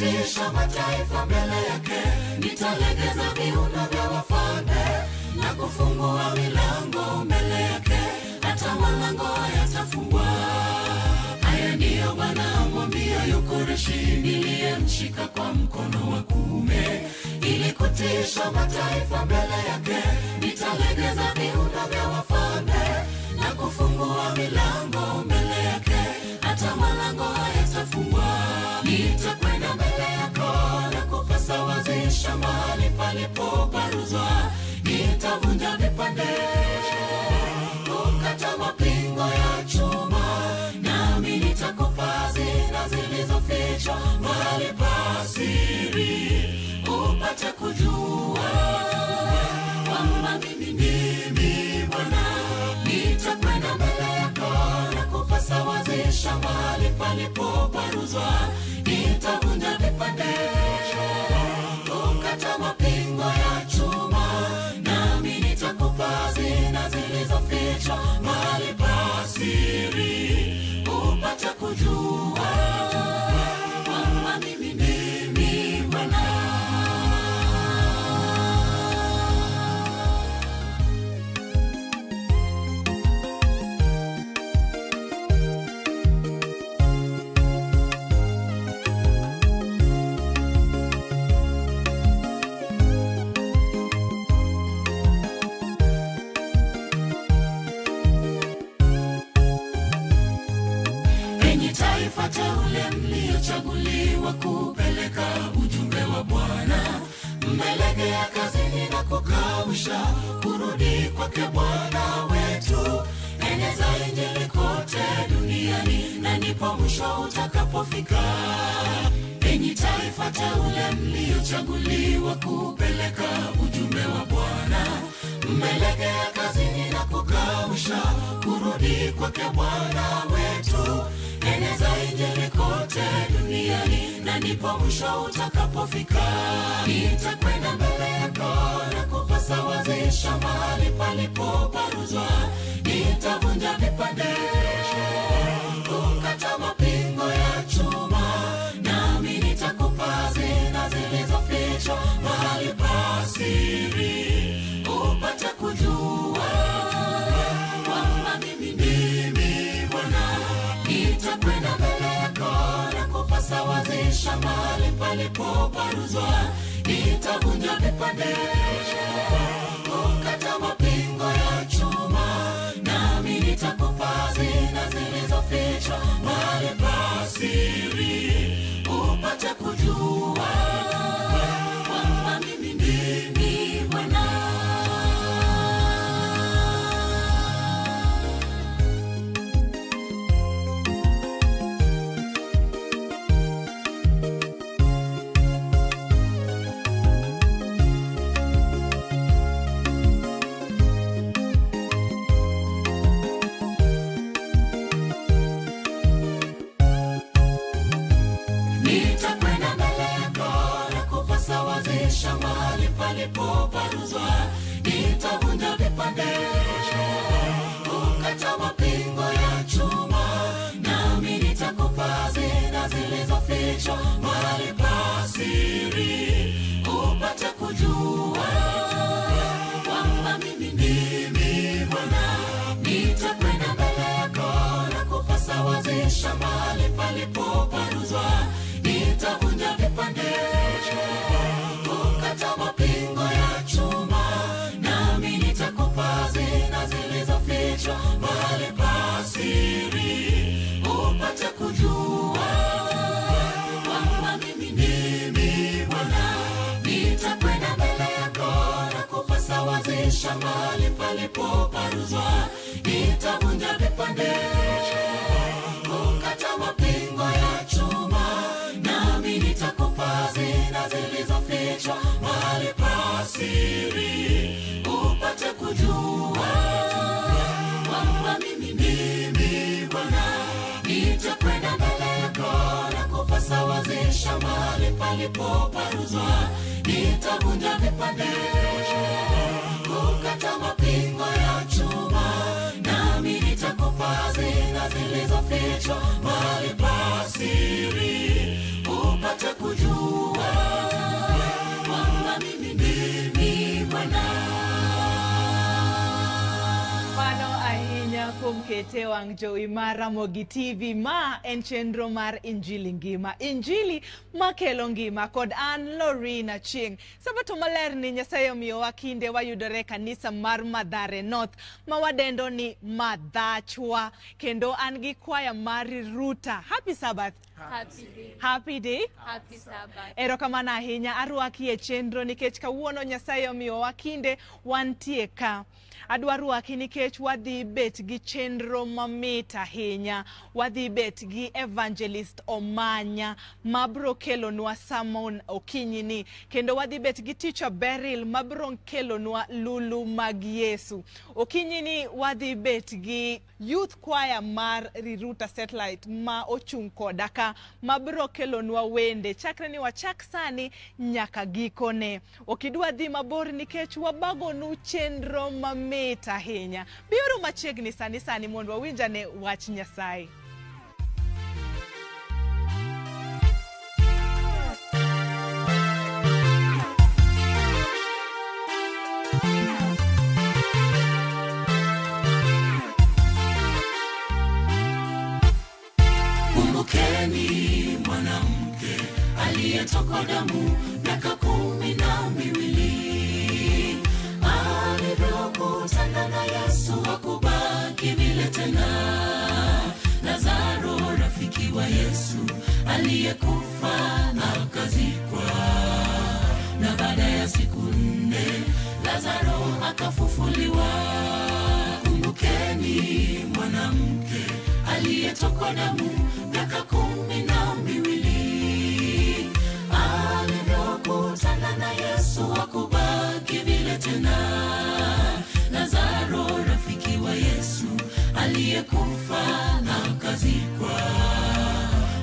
kutisha mataifa mbele yake, nitalegeza viuno vya wafalme na kufungua milango mbele yake, hata malango hayatafungwa. Haya ndiyo Bwana amwambia Koreshi, niliyemshika kwa mkono wa kuume, ili kutisha mataifa mbele yake, nitalegeza viuno vya wafalme na kufungua milango mbele yake, hata malango hayatafungwa. Nitakwenda mbele yako na kupasawazisha mahali palipoparuzwa, nitavunja vipande, kukata mapingo ya chuma, nami nitakupa hazina zilizofichwa mahali pa siri, upate kujua kwamba mimi ndimi Bwana. Nitakwenda mbele yako na kupasawazisha mahali palipoparuzwa, nitavunja vipande, kukata mapingo ya chuma, nami nitakupa hazina zilizofichwa mahali pa siri, upate kujua kwamba mimi ndimi Bwana. Taifa teule mliochaguliwa kupeleka ujumbe wa Bwana, mmelegea kazini na kukausha kurudi kwake Bwana wetu. Eneza Injili kote duniani, na ndipo mwisho utakapofika. Enyi taifa teule mliochaguliwa kupeleka ujumbe wa Bwana, mmelegea kazini na kukausha kurudi kwake Bwana wetu. Eneza Injili kote duniani, na ndipo mwisho utakapofika. Nitakwenda mbele yako na kupasawazisha mahali palipoparuzwa, nitavunja vipande, kukata mapingo ya chuma, nami nitakupa hazina zilizofichwa mahali pa siri, upate kujua kwamba mimi ndimi Bwana. Nitakwenda mbele yako na kupasawazisha mahali palipoparuzwa, nitavunja vipande, kukata mapingo ya chuma, nami nitakupa hazina zilizofichwa mahali pa siri, upate kujua kwamba mimi ndimi Bwana. Nitakwenda mbele yako na kupasawazisha mahali palipoparuzwa, nitavunja vipande, kukata mapingo ya chuma, nami nitakupa hazina zilizofichwa mahali pa siri, upate kujua kwamba mimi ndimi Bwana. Nitakwenda mbele yako na kupasawazisha mahali palipoparuzwa, nitavunja vipande, kukata mapingo ya chuma, nami nitakupa hazina zilizofichwa mahali pa siri, upate kujua kwamba mimi ndimi Bwana. Nitakwenda mbele yako na kupasawazisha mahali palipoparuzwa, nitavunja vipande, kukata mapingo ya chuma, nami nitakupa hazina zilizofichwa mahali pa siri, upate kujua kwamba mimi ndimi Bwana. Nitakwenda mbele yako na kupasawazisha mahali palipoparuzwa, nitavunja vipande, kukata mapingo ya chuma, nami nitakupa hazina zilizofichwa mahali pa siri, upate kujua. kuom kete wang' jowi mar Ramogi TV. Ma en chenro mar Injili Ngima. Injili makelo ngima kod an Lorina Chieng'. Sabato maler ni Nyasaye omiyowa kinde wayudore e kanisa mar Mathare North ma wadendo ni Madhachwa. Kendo an gi kwaya mar Ruta. Happy Sabbath. Happy day. Happy day. Happy Sabbath. Erokamano ahinya arwaki e chenro nikech kawuono Nyasaye omiyowa kinde wantie ka. Adwa rwaki nikech wadhi bet gi chenro mamit ahinya. Wadhi bet gi Evangelist Omanya mabro kelonwa sermon okinyi ni. Kendo wadhi bet gi Teacher Beryl mabro kelonwa lulu mag Yesu. Okinyi ni wadhi bet gi Youth Choir mar Riruta Satellite ma ochung' koda ka mabro kelonwa wende chakre ni wachak sani nyaka gikone. Ok idwa dhi mabor nikech wabagonu chenro mamit ahinya. Biuru machiegni sani sani mondo wawinj ane wach Nyasaye. Kumbukeni mwanamke aliyetokwa damu miaka 12, alivyokutana na Yesu hakubaki vile tena. Lazaro rafiki wa Yesu aliyekufa akazikwa, na baada ya siku 4 Lazaro akafufuliwa. Kumbukeni mwanamke aliyetokwa damu miaka 12, alivyokutana na Yesu hakubaki vile tena. Lazaro rafiki wa Yesu aliyekufa akazikwa,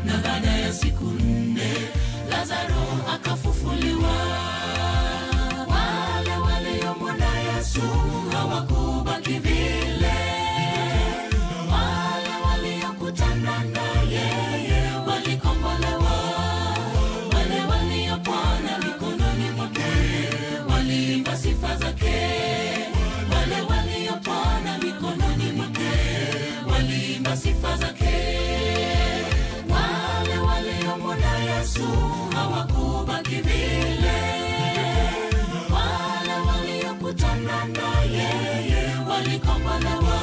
na baada ya siku 4 Lazaro akafufuliwa. Wale waliomwona Yesu hawakubaki vile, wale waliokutana na yeye walikombolewa, wale waliopona mikononi mwake waliimba sifa zake, wale waliopona mikononi mwake waliimba sifa zake. Wale waliomwona Yesu hawakubaki vile, wale waliokutana na yeye walikombolewa,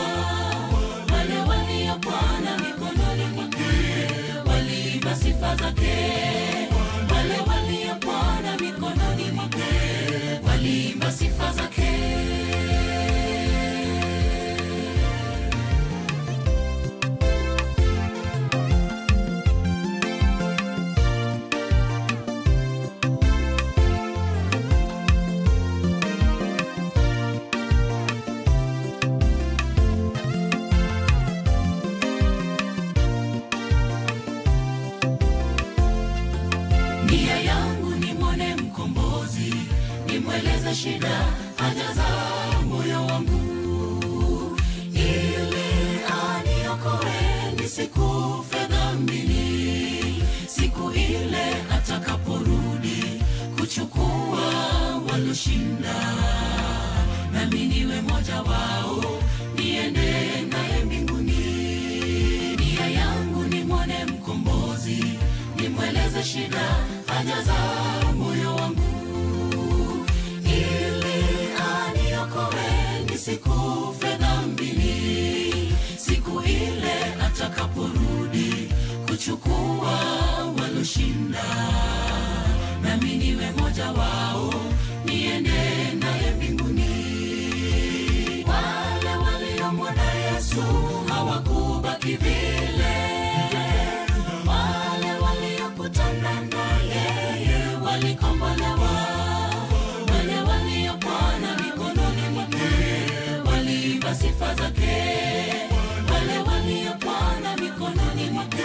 wale waliopona mikononi mwake waliimba sifa zake, wale waliopona mikononi mwake waliimba sifa zake. Nia yangu ni mwone mkombozi, nimweleze shida haja za moyo wangu, ili aniokoe nisikufe dhambini, siku ile atakaporudi kuchukua waloshinda, nami niwe moja wao niende naye mbinguni. Nia yangu ni mwone mkombozi, nimweleze shida haja za moyo wangu, ili aniokoe nisikufe dhambini, siku ile atakaporudi kuchukua waloshinda, nami niwe moja wao niende naye mbinguni. Wale waliomwona Yesu hawakubaki vile, wale waliokutana na yeye walikombolewa, wale waliopona mikononi mwake waliimba sifa zake, wale waliopona mikononi mwake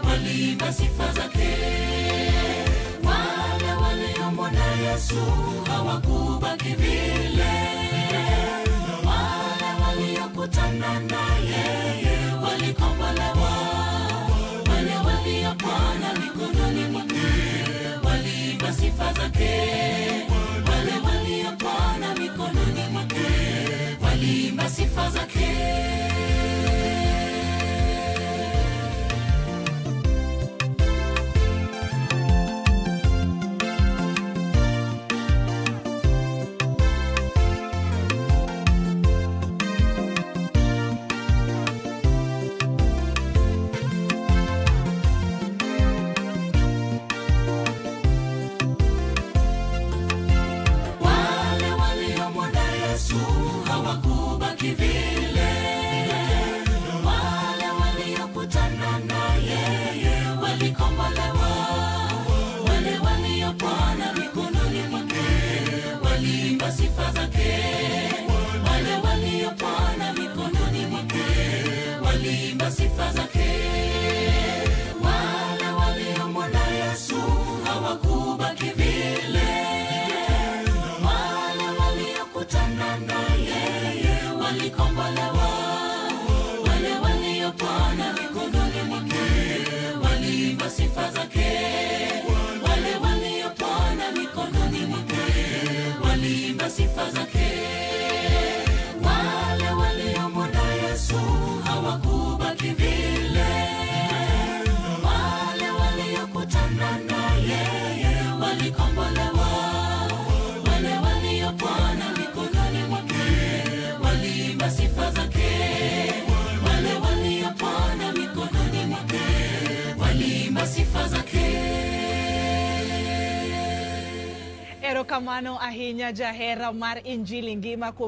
waliimba sifa zake. Wale waliomwona Yesu hawakubaki vile, wale waliokutana na yeye walikombolewa, wale waliopona mikononi mwake waliimba sifa zake, wale waliopona mikononi mwake waliimba sifa zake. Erokamano ahinya jahera mar Injili Ngima.